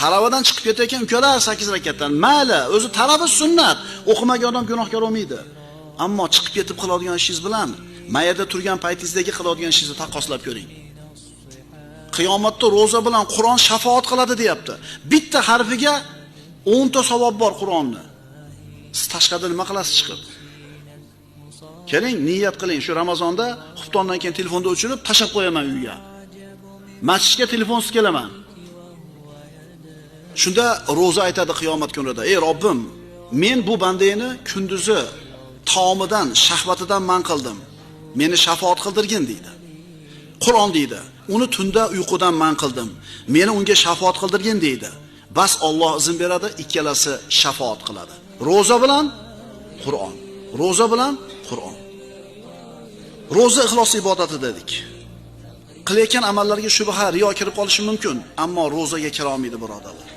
Taravadan chiqib ketayotgan ukalar 8 rakatdan. Mayli, o'zi taravi sunnat. O'qimagan odam gunohkor bo'lmaydi. Ammo chiqib ketib qiladigan ishingiz bilan mayerda turgan paytingizdagi qiladigan ishingizni taqqoslab ko'ring. Qiyomatda roza bilan Qur'on shafaat qiladi deyapti. Bitta harfiga 10 ta savob bor Qur'onni. Siz tashqarida nima qilasiz chiqib? Keling, niyat qiling, shu Ramazonda xuftondan keyin telefonni o'chirib tashab qo'yaman uyga. Masjidga telefonsiz kelaman. Shunda roza aytadi qiyomat kunida: "Ey Robbim, men bu bandangni kunduzi taomidan, shahvatidan man qildim. Meni shafaat qildirgin" deydi. Qur'on deydi: "Uni tunda uyqudan man qildim. Meni unga shafaat qildirgin" deydi. Bas Alloh izn beradi, ikkalasi shafaat qiladi. Roza bilan Qur'on. Roza bilan Qur'on. Roza ixlos ibodati dedik. Qilayotgan amallarga shubha, riyo kirib qolishi mumkin, ammo rozaga kira olmaydi, birodarlar.